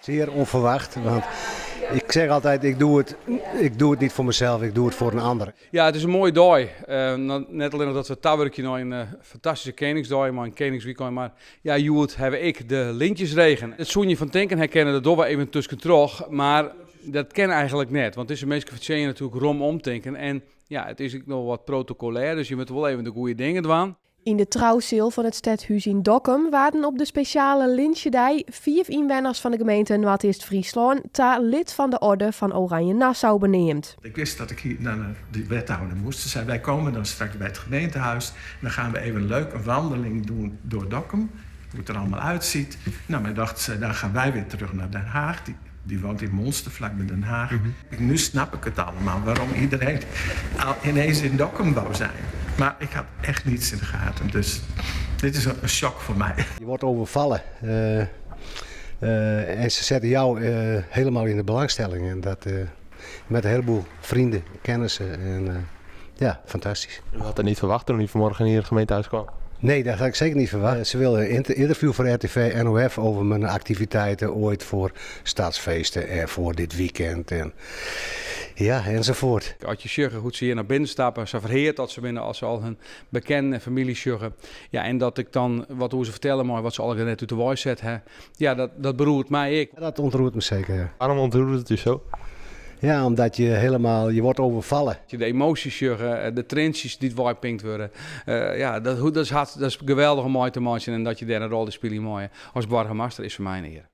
Zeer onverwacht, want ik zeg altijd, ik doe het niet voor mezelf, ik doe het voor een ander. Ja, it is in moaie dei. Net allinnich dat we tawurkje nei in fantastyske Keningsdei, mei in Keningswykein, mar ja, hjoed hawwe we ek de lintjesregen. It soene je fan tinken ha kinne, dat dogge we even tuskentroch, mar dat kin eigenlik net, want dizze minsken fertsjinje natuerlik rom omtinken en ja, it is ek noch wat protokolêr, dus je moatte wol even de goede dingen dwaan. Yn de trouseal fan it stedhûs yn Dokkum waarden op de spesjale Lintsjedei fiif ynwenners fan de gemeente Noardeast-Fryslân ta lid fan de Orde fan Oranje Nassau beneamd. Ik wist dat ik hier naar de wethouder moest. Ze zei, wij komen dan straks bij het gemeentehuis. Dan gaan we even leuk een wandeling doen door Dokkum. Hoe het er allemaal uitziet. Nou, mijn dochter zei, dan gaan wij weer terug naar Den Haag. Die woont in Monster, vlak bij Den Haag. Nu snap ik het allemaal, waarom iedereen al ineens in Dokkum wou zijn. Maar ik had echt niets in de gaten, dus dit is een shock voor mij. Je wordt overvallen en ze zetten jou helemaal in de belangstelling. En dat met een heleboel vrienden, kennissen en ja, fantastisch. U had het niet verwacht toen u vanmorgen hier het gemeentehuis kwam? Nee, dat had ik zeker niet verwacht. Ze wilden een interview voor RTV NOF over mijn activiteiten ooit voor stadsfeesten en voor dit weekend en ja, enzovoort. As je sjogge hoe't se hjir nei binnen stappe, sa ferheard dat se binne as se al hun bekenden en famylje sjogge. Ja, en dat ik dan wat oer se fertelle mei wat se allegear net út de wei set ha, ja, dat beroert my ek. Dat ontroert me zeker, ja. Waarom ontroert het u zo? Ja, omdat je helemaal, je wordt overvallen. Je de emoasjes sjogge, de trientsjes dy't weipinkt wurde. Ja, dat is geweldig om mei te meitsjen en dat je dêr in rol yn spylje meie as boargemaster is foar my in eare.